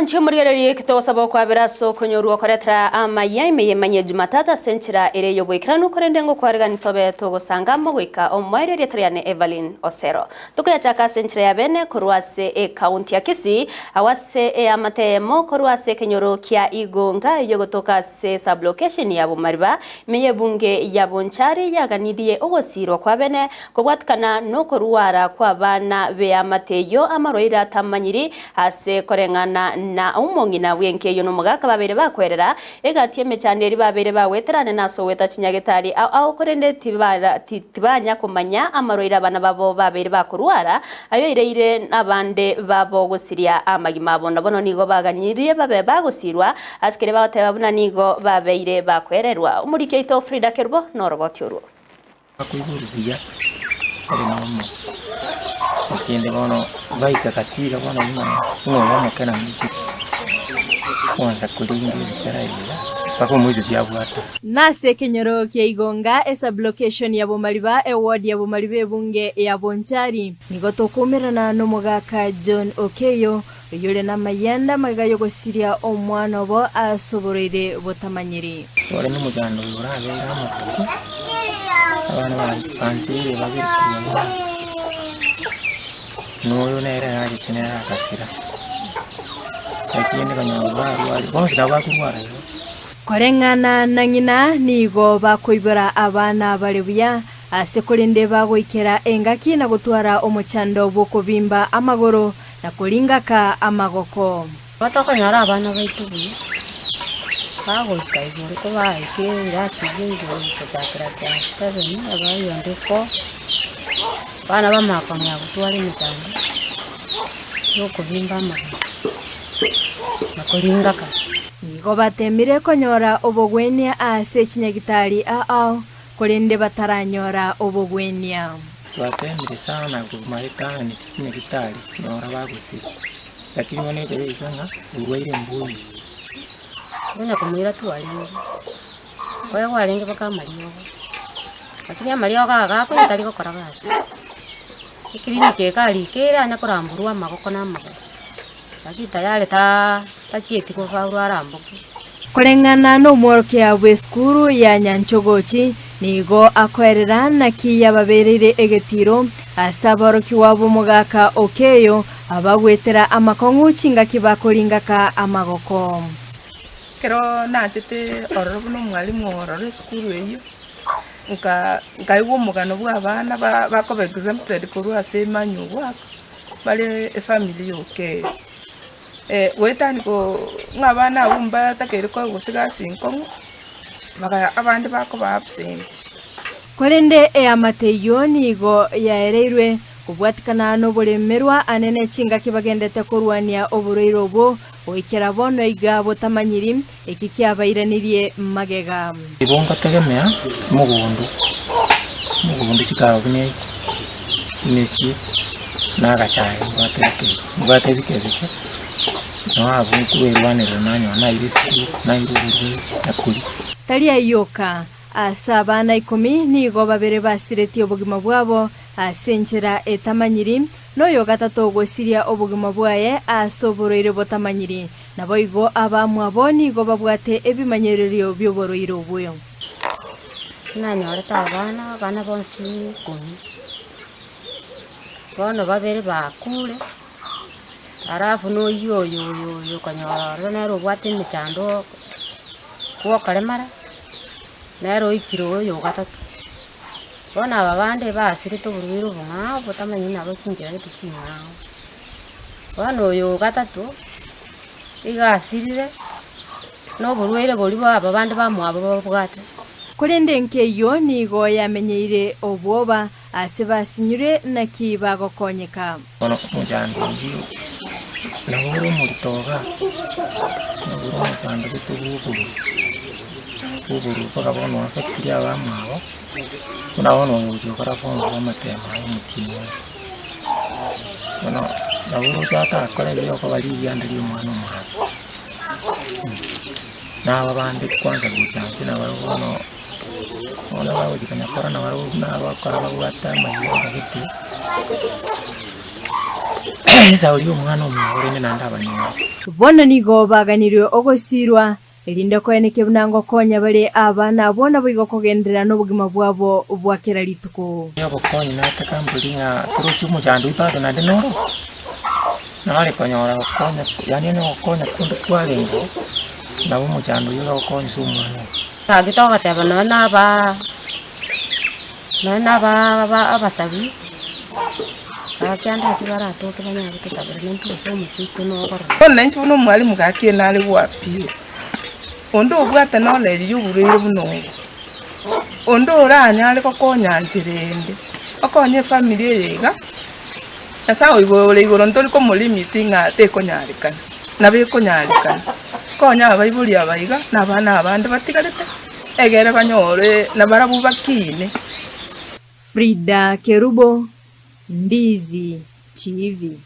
Omwanchi omorigereria ekitogosaba okwabera ase okonyorwa okoretera amaya ime y'emanyia Jumatatu ase enchera ere y'oboikeranu korende ngokwarigani tobe togosanga amo goika omoerio erieta riane Evelyn Osero. Tokoyachaka ase enchera ya bene korwa ase ecounty ya Kisii agwo ase eamate eyemo korwa ase ekenyoro kia Igonga eyio egotoka ase sublocation ya Bomariba ime y'ebunge ya Bonchari yaganirie ogosiirwa kwa bene Kobwatikana nokorwara kw'abana b'eamate eyio amarwaire atamanyiri, ase koreng'ana na omong'ina bw'enka eyio nomogaka babeire bakwerera egati y'emechando eria babeire bagweterane na ase ogweta chinyagetari ao ao korende tibanya komanya amarwaire abana babo babeire bakorwara ayo aireire abande babo gosiria amagima abo. Na bono nigo baganyirie babe bagosirwa ase keria bagoteba buna nigo babeire bakwererwa. Omoriki oito Frida Kerubo noroboti orwo. Bakoigorwa buya ore nomo, ekende bono baika gati iga bono buna buna oyo omoke nainche, kwansa koringa ebichera iga, mpaka omoiso biabwata. Nase ekenyoro kia Igonga, esublocation ya Bomariba, eward ya Bomariba ebunge ya Bonchari. Nigo tokoumerana nomogaka John Okeyo, oyore namayanda magega yogosiria omwana obo ase oborwaire botamanyiri. Ore nomochando oyo orabeire amatuko, abana bansireire babere korwa nyuma, na oyo nere ararete nere agasira. Lakini konyora barwarire, bonsi nabo bakorwara igo. Koreng'ana na ng'ina nigo bakoibora abana bare buya, ase korende bagoikera engaki na gotwara omochando bw'okobimba amagoro na koringaka amagoko. Tokonyora abana baito buya, bagoika igoro kobaika erasi ya igoro gochakera class seven abayonde four, abana bamanya kong'ea gotwara emechando ya okobimba amagoro na koringaka. Nigo bateemire konyora obogwenia ase chinyagitari ao, korende bataranyora obogwenia. Twateemire sana korwa maetani chinyagitari nyora bagosira. Lakini bono echa yaika ng'a orwaire mbuya. Onya komoira twarenge, konya kwarenge mpaka amariogo, lakini amariogo aya gakonya tari gokora gasi. Eclinic eke arikire anya koramborwa amagoko na amagoro, lakini tayari taa tachieti kofaulu aramboke. Koreng'ana nomworokia bw'esukuru ya Nyanchogochi, nigo akoerera naki yababereire egetiiro ase aborokigwa b'omogaka o Keyo abagwetera amakong'u chingaki bakoringaka amagoko. Ekero nachete ororo buna omwalimu ororo esukuru eyio, nka nkaigwa omogano bwa abana ba bakoba exempted korwa ase emanual work, bare efamiri ya Okeyo. Goetani ko ng'a abana abwo mbatakeire koegwa gose gasi nkong'u, baga abande bakoba absent. Korende eamate eyio nigo yaereirwe kobwatikana noboremerwa anene chingaki bagendete korwania oborwaire obwo goikera bono iga botamanyiri eki kiabairanirie magega. Igo ngotegemea omogondo, omogondo chikawa buna echi, emesie, na agachae mbwate bike mbwate bike bike, nabo abwo nkoerwanerera nanyora naira esukuru, naira oborwaire, nakoria. Tari ayio oka, ase abana ikomi nigo babere basiretie obogima bwabo ase enchera etamanyiri, na oyo gatato ogosiria obogima bwaye ase oborwaire botamanyiri. Naboigo abamwabo nigo babwate ebimanyererio bi'oborwaire obwo. Nanyorete abana, abana bonsi ikomi, bono babere bakure, alafu na oyio oyo oyo oyo okonyora ororo nere obwate emechando bwokoremara, nere oikire oyo ogatato. Bono aba bande basirete oborwaire obong'ao botamanyiri nabo chinchera gete ching'ao. Bono oyo ogatato, iga asirire, na oborwaire boria bwa aba bande bamwabo babwate. Korende nkeyio nigo yamenyeire obwoba ase basinyire naki bagokonyeka. Bono omochando oyio nabo ore omorito iga, nabo ore omochando gete bwa obororo, bwa obororo mpaka bono oaffectire abamwabo, buna bono oyo ogochia gokora form four amatemo aye omotienyi oyo. Bono nabo oroche atakore ebi okoba rigianda ria omwana omwabo. Na aba bande kwanza gocha inse nabarabwo bono, bono bagochia konya kora nabarabwo buna abakora babwate amayio gete. Esauri ya omwana omwabo rende naende abanyore. Bono nigo baganirwe ogosiirwa, erinde koenekia buna ngokonya bare abana abwo naboigo kogenderera nobogima bwabo bwa kera rituko. Obokonyi nataka mbori ng'a toroche omochando oyio bado naende noro, nare konyora gokonya yaani onye gokonya konde kwarengeo, nabo omochando oyio ore gokonya ase omwana oyo. Gaki togoteba nonye na abaa nonye na abaa aba abasabi, gaki ande ase baratoke banyare gotosabera naintwe gose omochie oito nogorora. Bono nainche buna omwalimu gaki nare goappeal, onde obwate knowledge ya oborwaire buna obo, onde oranyare gokonya nchera ende, okonye efamiri eye iga, Nyasaye oigo ore igoro ntori komolimit ng'a tekonyarekana, nabo ekonyarekana. Konya abaibori aba iga, na abana abande batigarete, egere banyore nabarabwo bakine. Frida Kerubo, Ndizi TV.